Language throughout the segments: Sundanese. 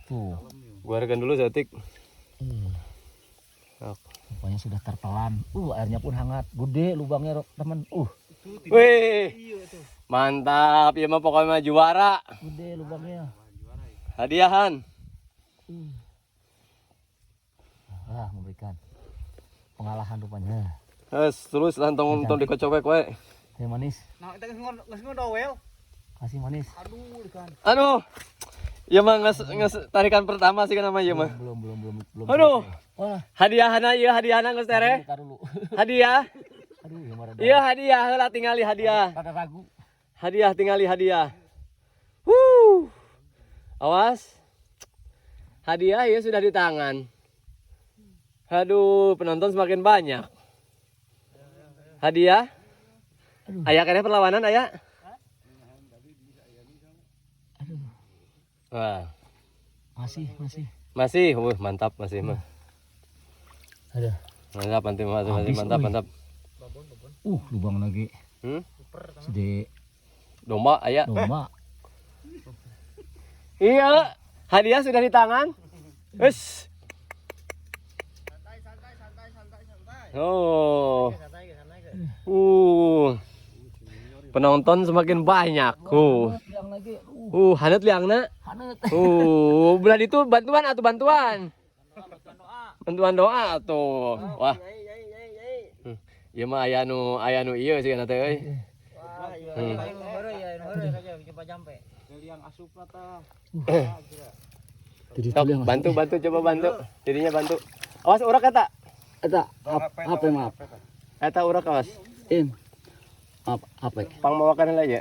Tuh. Guarkan dulu saeutik. Sok. Rupanya sudah tertelan. Airnya pun hangat. Gede lubangnya, teman. Wih. Mantap, ieu mah pokoknya mah juara. Gede lubangnya. Hadiahan. Ah, memberikan pengalahan rupanya. Terus terus lah tong tong dikocok we. Teh manis. Nah, kita geus ngodowel. Kasih manis. Aduh, ikan. Aduh. Ieu mah geus geus tarikan pertama sih kan nama ieu mah. Belum, belum, belum, belum. Aduh. Wah, Hadiahana ieu hadiahna geus tereh. taruh dulu. Hadiah. Aduh, ya marah. Iya hadiah heula tingali hadiah. Rada ragu. Hadiah tingali hadiah. Wuh. Awas. Hadiah ya sudah di tangan. Aduh, penonton semakin banyak. Hadiah. Aya keneh perlawanan aya? Aduh, Wah, masih, masih. Masih, mantap masih mah. Ada. Mantap, mantap, masih, masih Habis, mantap, ui. Mantap. Lubang lagi. Sede Domba aya. Domba. Iya, hadiah sudah di tangan. Wes. Oh. Penonton semakin banyak. Liang lagi. Haneut liangna. Haneut. Belah itu bantuan atau bantuan? Bantuan doa tuh. Wah. Ieu mah aya nu ieu sih teh euy. Liang asupna tah. Jadi Sok, bantu bantu coba bantu. Jadinya bantu. Awas urak eta. Eta, HP maaf. Eta urak awas. In. Maaf, HP. Pangmawakan heula ya.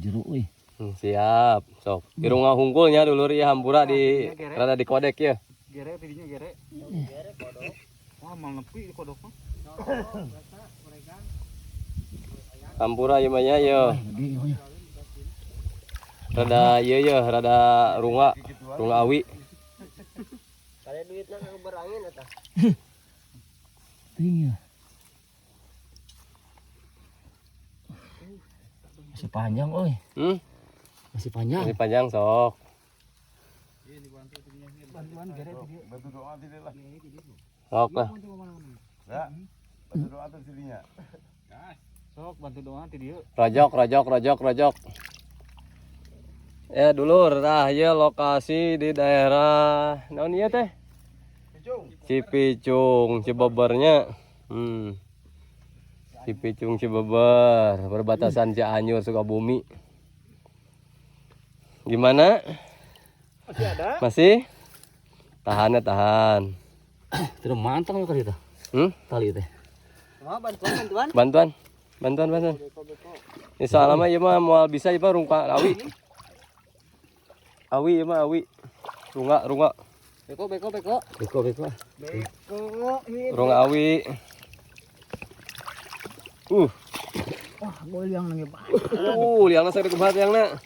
Jero euy. Siap, sok. Irungna hungkulnya dulur ya hampura di rada di kodek ya. Gere tidinya gere. Wah, mal nepi kodok mah. Hampura ieu mah nya ye. Gede ieu nya. Rada ieu ye, rada runga, runga awi. Ting ya. Masih panjang euy. Masih panjang. Masih panjang sok. Bantuan gere ti Bantu doa tidak lah. Sok lah. Ya. Bantu doa tuh sininya. Sok bantu doa ti dieu. Rojok, rojok, rojok, rojok. Ya dulur, tah ieu lokasi di daerah naon ieu teh? Picung. Cipicung, Cibebernya. Cipicung Cibeber, perbatasan Cianjur Sukabumi. Gimana? Masih ada? Masih? Tahan ya, tahan. Tidak mantap ya kali itu. Tali teh. Wah, bantuan bantuan. Bantuan. Bantuan, bantuan. Ini soalnya mah ieu mah moal bisa ieu mah rungka awi. Awi ieu mah awi. Rungga, rungga. Beko beko beko. Beko beko. Beko. Rungga awi. Wah, gua liang lagi, Pak. Liangna sakit kumaha liangna.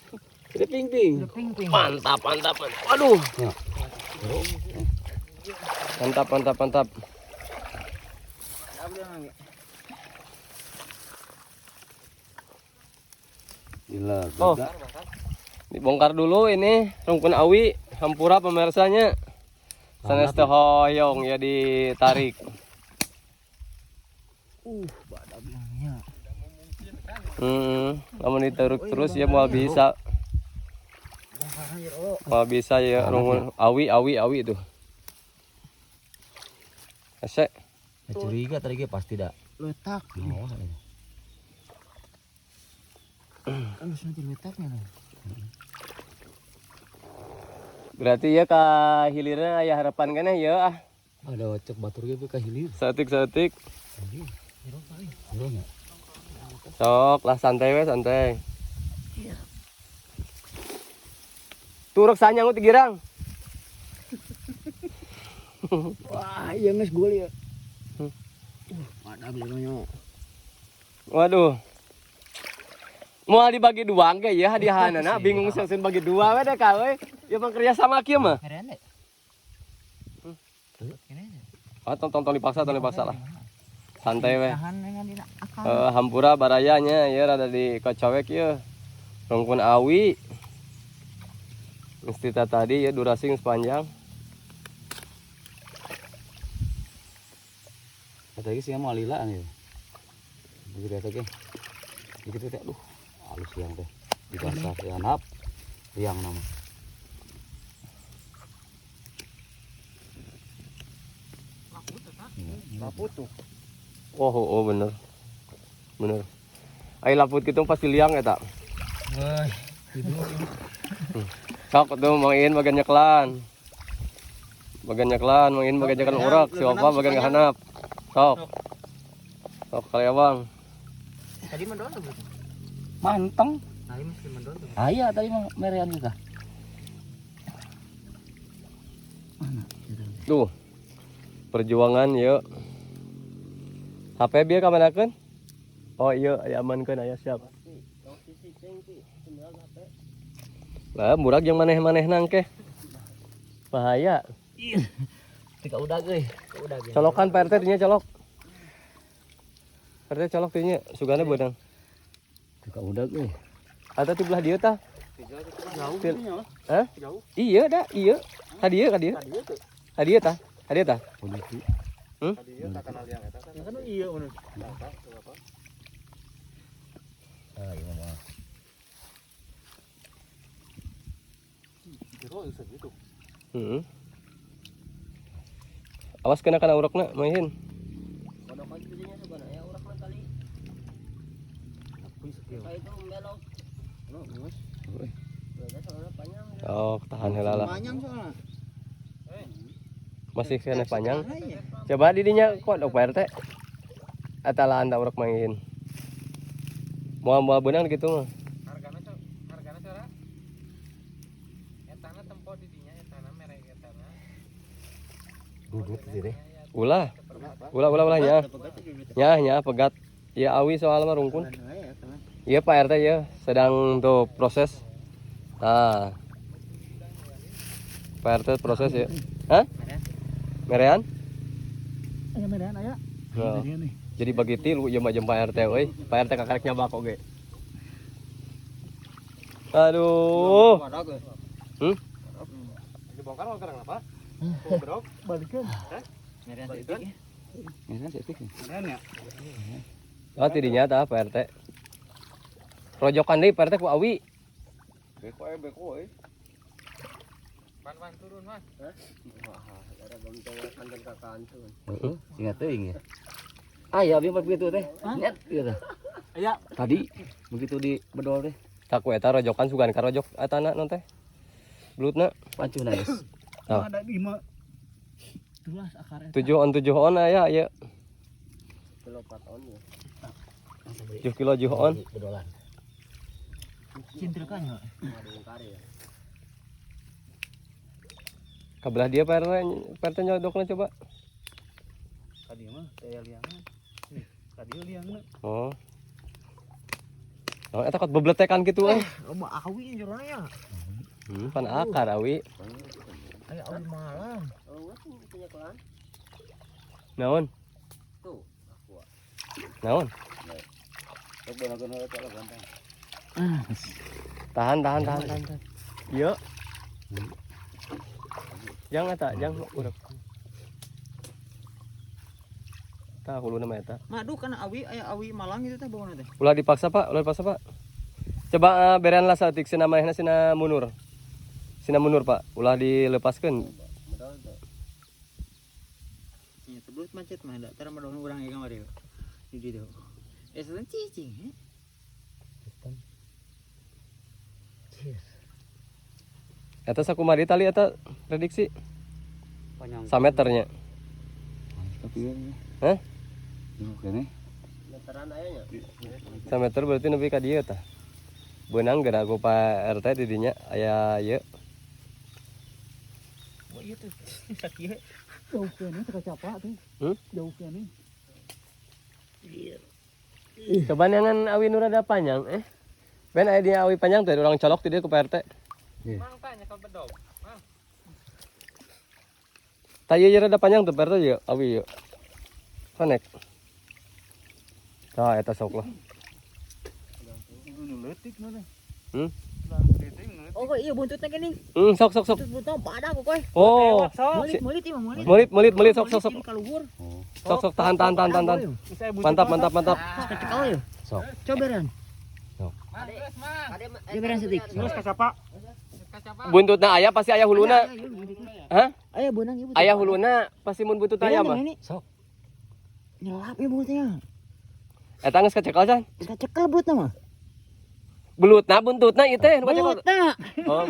Ini ping-ping. Ping ping. Mantap, mantap, mantap. Waduh. Ya. Mantap, mantap, mantap. Gila, Oh. Dibongkar dulu ini rungkun awi hampura pemirsanya. Sanes teu hoyong ya ditarik. Badak liangnya. Namun ditarik terus ya moal bisa. Moal bisa ya rungkun awi awi awi itu. Hese. Ya, curiga tadi ge pasti dah. Letak. Oh, ini. Kan harus letaknya nih. Berarti ya ka hilirna aya harapan keneh ya ah. Ada cek batur ge ka hilir. Saeutik-saeutik. Jero nya. Sok lah santai we santai. Turuk sanyang ti girang. Wah, iya geus gua ya. Ada liangnya. Waduh. Mau dibagi dua engke ya hadiahanana bingung seuseun bagi dua we deh ka euy. Ieu mah kerja sama kieu mah. Keren deh. Oh, tong tong tong dipaksa, tong dipaksa lah. Santai weh. Tahan dengan dina akar. Hampura barayanya ya rada di kocowek ya. Rungkun awi. Mesti tadi ya durasi geus panjang. Kata lagi sih mau lila nih. Begitu ya teh. Begitu teh, aduh, halus yang teh. Dibasah ya nap. Liang nama. Laput tuh. Oh, bener. Bener. Ai laput kitu pasti liang eta. Woi, Sok tuh Mang Iin bagian nyeklan. Bagian nyeklan, Mang Iin bagian nyekelan urak, si Opa bagian ngehanap. Sok. Sok kali abang. Tadi mendon tuh. Manteng. Nah, ini mesti mendon tuh. Ah iya tadi mah merean juga. Tuh. Perjuangan yuk. HP bieu kamanakeun? Oh iya, aya amankeun aya siap. Lah, murag yang maneh-maneh nangke. Bahaya. Tika udah euy. Udah gitu. Colokan Pak RT nya colok. Pak RT colok nya, sugana beunang. Tika udah euy. Atau di belah dieu tah? Jauh Til- ininya lah. Hah? Jauh. Iya dah, iya. Ka dieu, ka dieu. Ka dieu tah. Ka dieu tah. Polisi. Tadi ya tak kenal liang eta. Ya kan iya bener. Ah iya mah. Jero bisa gitu. Heeh. Awas kena kana urekna, Mang Iin. Oh, tahan heula lah. Panjang soalnya. Masih kena panjang. Coba didinya kok dok Pak RT. Eta lah anda urek Mang Iin. Moal-moal beunang gitu mah. Hargana hargana sora. Etana tempo di dinya etana merek etana. Duduk sih deh. Ulah. Ulah ulah ulah nya. Nya nya pegat. Ya awi soal mah rungkun. Iya Pak RT ya sedang tuh proses. Nah. Pak RT proses ya. Hah? Merean? Aya merean aya. Nah. Jadi bagi tilu ieu mah jeung Pak RT euy. Pak RT kakarek nyabak oge. Aduh. Hmm? Dibongkar mau kerang apa? Gobrok. Balikeun. Merean saeutik. Merean saeutik. Merean ya? Oh, tidinya tah Pak RT. Rojokan deui Pak RT ku awi. Beko beko euy. Wan turun, Wan. Heeh, ingat teuing ya. Ah ya abi begitu teh. Nyet gitu. Aya. Tadi begitu di bedol teh. Tak ku eta rojokan sugan karojok etana non teh. Belutna. Pancuna geus. Oh. Ada lima. Tulas akar eta. 7 on 7 on aya ieu. 7 kilo 7 on. Bedolan. Cintilkan ya. Kabelah dia Pak RT, Pak RT nyodokna coba. Tadi mah teh liangna. Nih, tadi liangna. Oh. Oh, eta kot bebletekan kitu euy. Loba awi jerona ya. Pan akar awi. Aya awi malang. Naon? Naon? Tahan, tahan, tahan, tahan. tahan. Iya. Jangan eta, jangan urep. Tah huluna mah eta. Madu kana awi aya awi malang itu teh bawana teh. Ulah dipaksa, Pak, ulah dipaksa, Pak. Coba berean lah saeutik sina manehna sina munur. Sina munur, Pak. Ulah dilepaskeun. Nya teh belut macet mah da tara madon urang ieu kamari. Di ditu. Eh sedang cicing he. Eta sakumaha tali eta prediksi? Panjang. Sameternya. Tapi ya. Hah? Oke nih. Sameter berarti nepi ka dieu tah. Beunang geura ku Pak RT di dinya aya ieu. Wah ieu tuh sakieu. Jauh keneh teh kacapa tuh. Hmm? Jauh keneh. Coba neangan awi nu rada panjang eh. Ben aya di awi panjang teh urang colok ti dieu ku Pak RT. Mang tanya ke bedog. Mang. Tah ieu rada panjang tuh Pak RT ieu awi ieu. Konek. Tah eta sok lah. Nu leutik mah teh. Oh, kok iya buntutnya gini. Sok sok sok. Buntut badak kok. Oh. Melit melit ieu mah melit. Melit melit melit sok sok sok. Ka luhur. Sok sok tahan tahan tahan tahan. Tahan. Mantap mantap mantap. Kecekel ya. Sok. Coba Ran. Sok. Coba Ran setik. Terus kasapa? Buntutna aya pasti aya huluna. Hah? Aya beunang ieu. Aya huluna pasti mun buntut aya mah. Sok. Nyelap ya buntutnya. Eta geus kecekel can. Geus kacekel buntutna mah. Belutna buntutna ieu teh nu kacekel. Buntutna. Oh,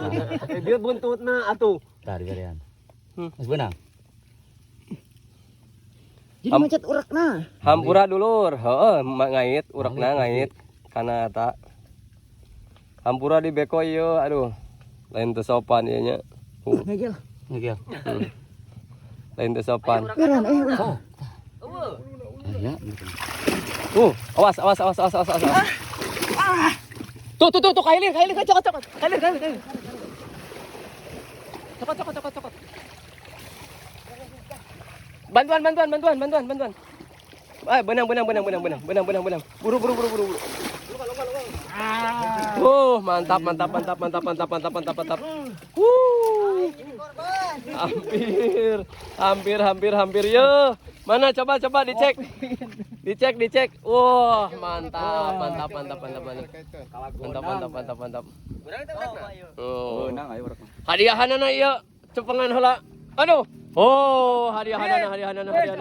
dia buntutna atuh. Tah diberean. Geus beunang. Jadi macet urekna. Hampura dulur, heeh ngait urekna ngait kana eta. Hampura di beko ieu, aduh. Lain teu sopan ieu nya. Ngegel. Ngegel. Lain teu sopan. Ran eh. Sok. Aya. Awas awas awas awas awas awas. Tuh tuh tuh tuh kailir kailir cokot cokot. Kailir kailir kailir. Cokot cokot cokot cokot. Bantuan bantuan bantuan bantuan bantuan. Ah, benang benang benang benang benang benang benang benang. Buru buru buru buru buru. Mantap mantap mantap mantap mantap mantap mantap mantap. Hampir hampir hampir hampir yo. Mana coba coba dicek. Dicek dicek. Wah, mantap mantap mantap mantap mantap. Mantap mantap mantap mantap. Oh. Beunang aya urang. Hadiahanana ieu cepengan heula. Aduh. Oh, hadiahanana hadiahanana hadiahanana.